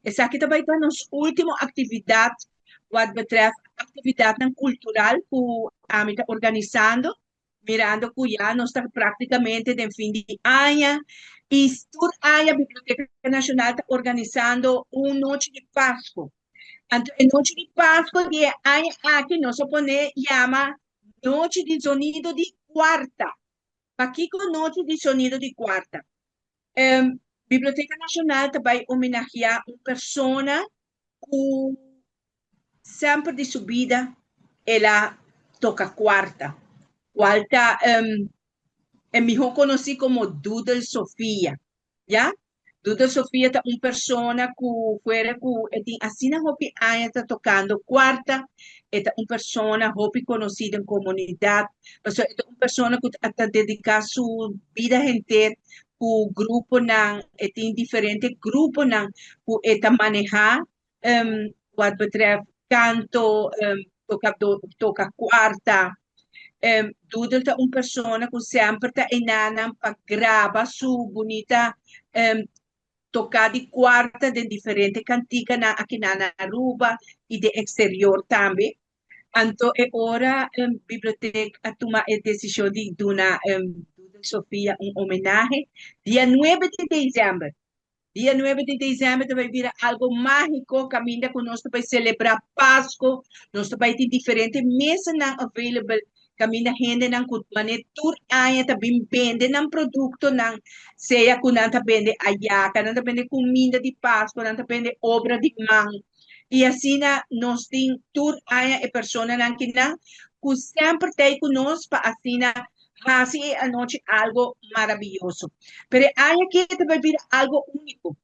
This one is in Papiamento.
Esaki tambe ta nos último aktividat wat betreft aktividat kultural ku ami ta organisando, mirando ku ya nos ta práktikamente den fin di aña i tur aña Biblioteka Nashonal ta organisando un nochi di Pasku. Anto, e nochi di Pasku di aña aki nos a pone yama Nochi di Sonido di Kuarta. Pakiko Nochi di Sonido di Kuarta? Biblioteka Nashonal ta bai homenageá un persona ku semper di su bida el a toka kuarta, kual ta e mihó konosí komo Doodle Sofia. Ya? Doodle Sofia ta un persona ku fuera ku tin asina hopi aña ta tokando kuarta, e ta un persona hopi konosí den komunidat, pasobra e ta un persona ku ta dediká su bida henter ku gruponan, e tin diferente gruponan ku e ta manehá wat betreft kanto, toka kuarta. Doodle ta un persona ku semper ta einan pa graba su bunita toka di kuarta den diferente kantikanan aki na Aruba i den eksterior tambe. Anto e ora biblioteka a tuma e desishon di duna Doodle Sofia un homenahe dia 9 di desèmber. Dia 9 di desèmber tambe bira algu mágiko, kaminda ku nos bai selebrá Pasku, nos bai tin diferente mesanan available, kaminda hendenan ku manera tur aña ta bin bende nan produktonan, sea ku nan ta bende ayaka, nan ta bende kuminda di Pasku, nan ta bende obra di man. I asina nos tin tur aña e personanan akinan ku semper ta ku nos pa asina hasi e anochi algu maravioso. Pero aña aki tambe bira algu úniko.